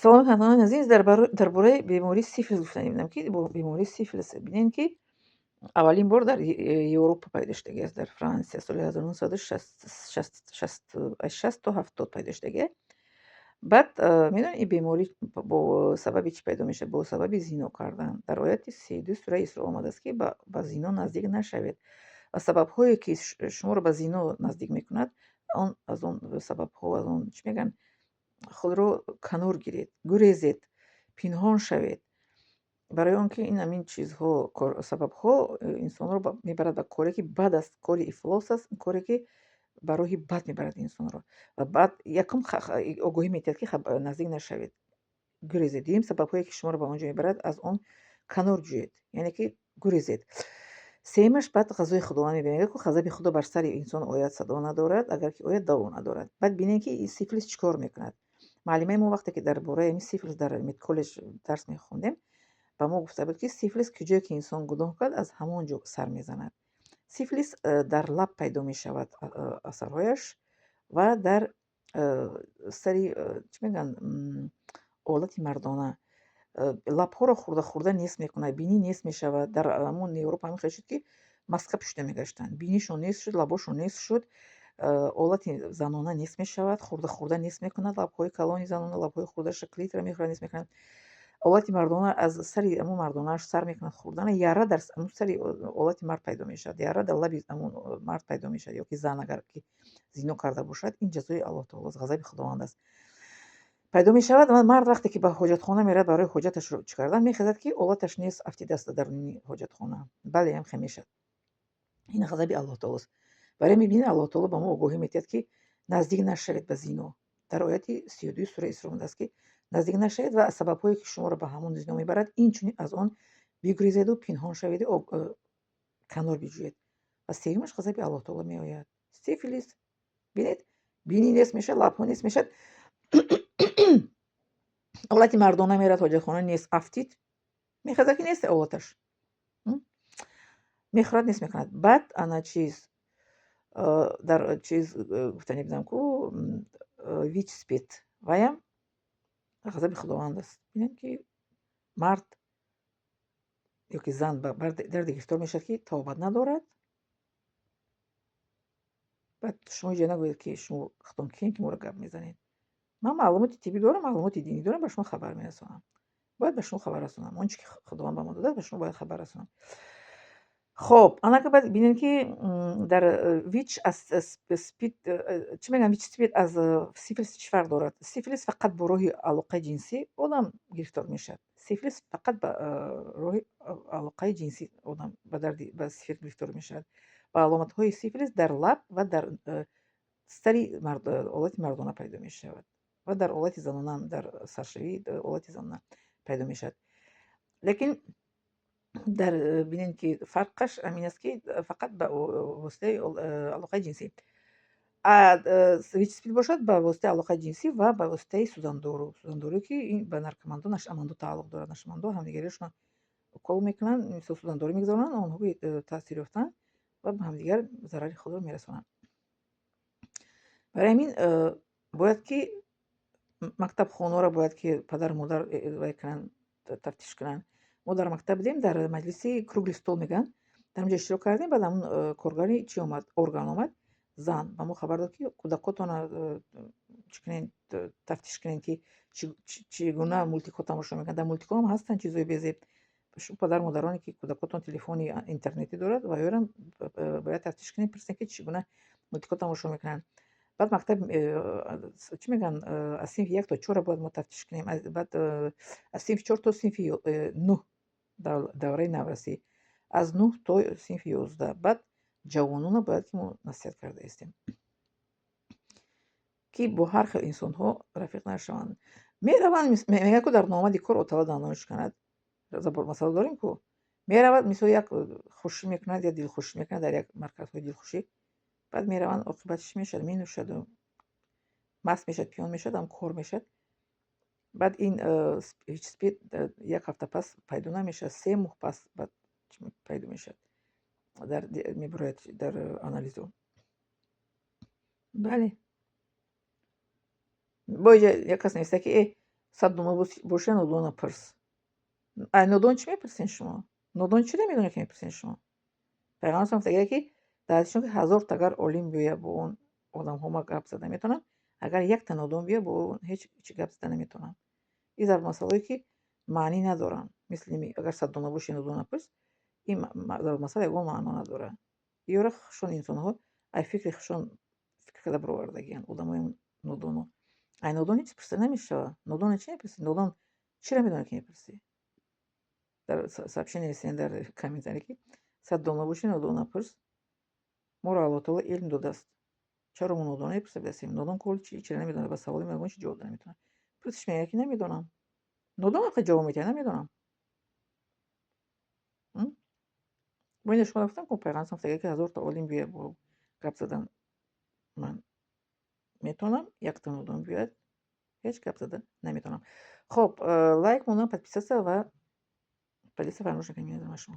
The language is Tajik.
Салом, ҳамватанони азиз, дар бораи бемории сифилис гуфтанӣ будам, ки бемории сифилис, бинед, ки аввалин бор дар Европа пайдо шудагиаст, дар Франсия соли 1960 то 70 пайдо шудагиаст. Баъд медонед, ин беморӣ бо сабаби чӣ пайдо мешавад? Бо сабаби зино кардан. Дар ояти 32 сураи Исро омадааст, ки ба зино наздик нашавед ва сабабҳое, ки шуморо ба зино наздик мекунад, он аз он сабабҳо, аз он, чӣ мегӯянд, худро канор гиред, гурезед, пинҳон шавед, барои он ки ин ҳамин чизҳо, сабабҳо инсонро мебарад ба коре, ки бад аст, кори ифлос аст, коре, ки ба роҳи бад мебарад инсонро. Ва баъд якум огоҳӣ медиҳад, ки наздик нашавед, гурезед. Дуюм, сабабҳое, ки шуморо ба он ҷо мебарад, аз он канор ҷӯед, яъне ки гурезед. Сеюмаш, баъд ғазои Худованд мебинед, мегӯяд, ку ғазаби Худо бар сари инсон ояд, садо надорад, агар ки ояд, даво надорад. Баъд бинед, ки ин сифилис чӣ кор мекунад. Муаллимаи мо, вақте ки дар бораи ҳамин сифилис дар медколлеҷ дарс мехондем, ба мо гуфта буд, ки сифилис куҷое ки инсон гуноҳ кард, аз ҳамон ҷо сар мезанад. Сифилис дар лаб пайдо мешавад, асарҳояш, ва дар сари, чӣ мегӯянд, олати мардона. Лабҳоро хӯрда хӯрда нест мекунад, бинӣ нест мешавад. Дар ҳамон Европа ҳамин хел шуд, ки маска пӯшида мегаштанд. Бинишон нест шуд, лабошон нест шуд, олати занона нест мешавад, хӯрда хӯрда нест мекунад лабҳои калони занона, лабҳои хурдаша, клитора мехӯрад, нест мекунад. Олати мардона аз сари ҳамон мардонааш сар мекунад хӯрдана, яра дар ҳамон сари олати мард пайдо мешавад, яра дар лаби ҳамон мард пайдо мешавад ё ки зан, агар ки зино карда бошад. Ин ҷазои Аллоҳ таолост, ғазаби Худованд аст. Пайдо мешавад ва мард, вақте ки ба ҳоҷатхона меравад барои ҳоҷаташро чӣ кардан, мехезад, ки олаташ нест, афтидааст дар даруни ҳоҷатхона. Бале, ҳам хел мешавад. Ин ғазаби Аллоҳ таолост. Барои мебинед, Аллоҳ таоло ба мо огоҳӣ медиҳад, ки наздик нашавед ба зино. Дар ояти 32 сураи Исро омадааст, ки наздик нашавед ва аз сабабҳое, ки шуморо ба ҳамон зино мебарад, инчунин аз он бигурезеду пинҳон шаведу канор биҷӯед. Ва сеюмаш, ғазаби Аллоҳ таоло меояд. Сифилис, бинед, бинӣ нест мешавад, лабҳо нест мешавад, олати мардона мерад ҳоҷатхона, нест, афтид, мехезад, ки нест олаташ, мехӯрад, нест мекунад. Баъд ана чиз, дар чиз гуфтанӣ будам, ку ВИЧ СПИД, ваям ғазаби Худованд аст. Бинед, ки мард ё ки зан ба дарде гирифтор мешавад, ки табобат надорад. Баъд шумо ҳеҷ ҷо нагӯед, ки шумо худтон кием, ки моро гап мезанед. Ман маълумоти тиббӣ дорам, маълумоти динӣ дорам, ба шумо хабар мерасонам, бояд ба шумо хабар расонам. Он чӣ ки Худованд ба мо додааст, ба шумо бояд хабар расонам. Хоб, анака баъд бинед, ки дар ВИЧ аз СПИД, чӣ мегӯям, ВИЧ СПИД аз сифилис чӣ фарқ дорад? Сифилис фақат бо роҳи алоқаи ҷинсӣ одам гирифтор мешавад. Сифилис фақат ба роҳи алоқаи ҷинсӣ одам ба дарди, ба сифилис гирифтор мешавад. Ва аломатҳои сифилис дар лаб ва дар сари олати мардона пайдо мешавад ва дар олати занона, дар саршавии олати занона пайдо мешавад. Лекин дар бинед, ки фарқаш ҳамин аст, ки фақат ба воситаи алоқаи ҷинсӣ. ВИЧ СПИД бошад, ба воситаи алоқаи ҷинсӣ ва ба воситаи сӯзандору, сӯзандоруе, ки ин ба наркомандо, нашъамандо тааллуқ дорад. Нашъамандо ҳамдигаришонро укол мекунанд, мисол, сӯзандорӣ мегузаронанд, онҳо ки таъсир ёфтанд ва ба ҳамдигар зарари худро мерасонанд. Барои ҳамин бояд ки мактабхонаро бояд ки падару модар вай кунанд, тафтиш кунанд. Мо дар мактаб будем, дар маҷлиси круглый стол мегӯянд, дар онҷо иштирок кардем. Баъд ҳамун коргари чӣ омад, орган омад, зан, ба мо хабар дод, ки кӯдакотонро чӣ кунед, тафтиш кунед, ки чӣ гуна мультикҳо тамошо мекунанд. Дар мультикҳо ҳам ҳастанд чизҳои безеб. Шумо, падару модароне, ки кӯдакотон телефони интернетӣ дорад, ва ёрам бояд тафтиш кунед, пурсед, ки чӣ гуна мультикҳо тамошо мекунанд. Баъд мактаб, чӣ мегӯянд, аз синфи як то чорро бояд мо тафтиш кунем, баъд аз синфи чор то синфи нӯҳ, давраи наврасӣ, аз нӯҳ то синфи 11, баъд ҷавононро бояд ки мо насиҳат карда истем, ки бо ҳар хел инсонҳо рафиқ нашаванд. Мераванд, мегӯянд, ку дар номади кор отала дандон шиканад, масъала дорем ку. Меравад, мисол, як хушӣ мекунад, як дилхушӣ мекунад дар як марказҳои дилхушӣ, баъд мераванд, оқибат чӣ мешавад? Менӯшаду маст мешавад, пиён мешавад, ҳам кор мешавад. Баъд ин СПИД як ҳафта пас пайдо намешавад, 3 моҳ пас баъд пайдо мешавад, дар мебурояд дар анализо. Бале, бо иҷа як кас нависта, ки э Сад доно боша, нодона пурс. Ай нодон чӣ мепурсен шумо? Нодон чиро медонед, ки мепурсен шумо? Пайғамбар салам гуфтагиа, ки дар ҳадисшон, ки 1000та агар олим биёяд, бо он одамҳо ма гап зада метавонам, агар якта нодон биёяд, бо он ҳеҷ чӣ гап зада наметавонам. Ин зарбулмасалҳое, ки маънӣ надоранд, мисли агар сад дона боши, нодона пурс, ин зарбулмасал ягон маъно надорад. Ёра хушон инсонҳо ай фикри хушон фикр карда баровардагианд, одамои нодоно. Ай нодон ҳеҷ пурсида намешавад. Нодона чӣ мепурсӣ? Нодон чиро медонад, ки мепурсӣ? Дар сообщение нависен, дар комментарий, ки сад дона боши, нодона пурс. Моро Аллоҳ таоло илм додааст, чаро мо нодона мепурсем? Нодон кол чиро намедонад, ба саволи мо ягон чи ҷавоб дода наметавонад. Пурсиш, мегӯяд, ки намедонам. Нодон вақте ҷавоб медиҳад, намедонам. Бо ин шумо гуфтам, ку пайғамбар гуфтага, ки 1000та олим биёяд, бо гап задан ман метавонам, якта нодон биёяд, ҳеҷ гап зада наметавонам. Хоб, лайк мондан, подписаться ва поделиться фаромӯш накунед. Меҳрибон шумо.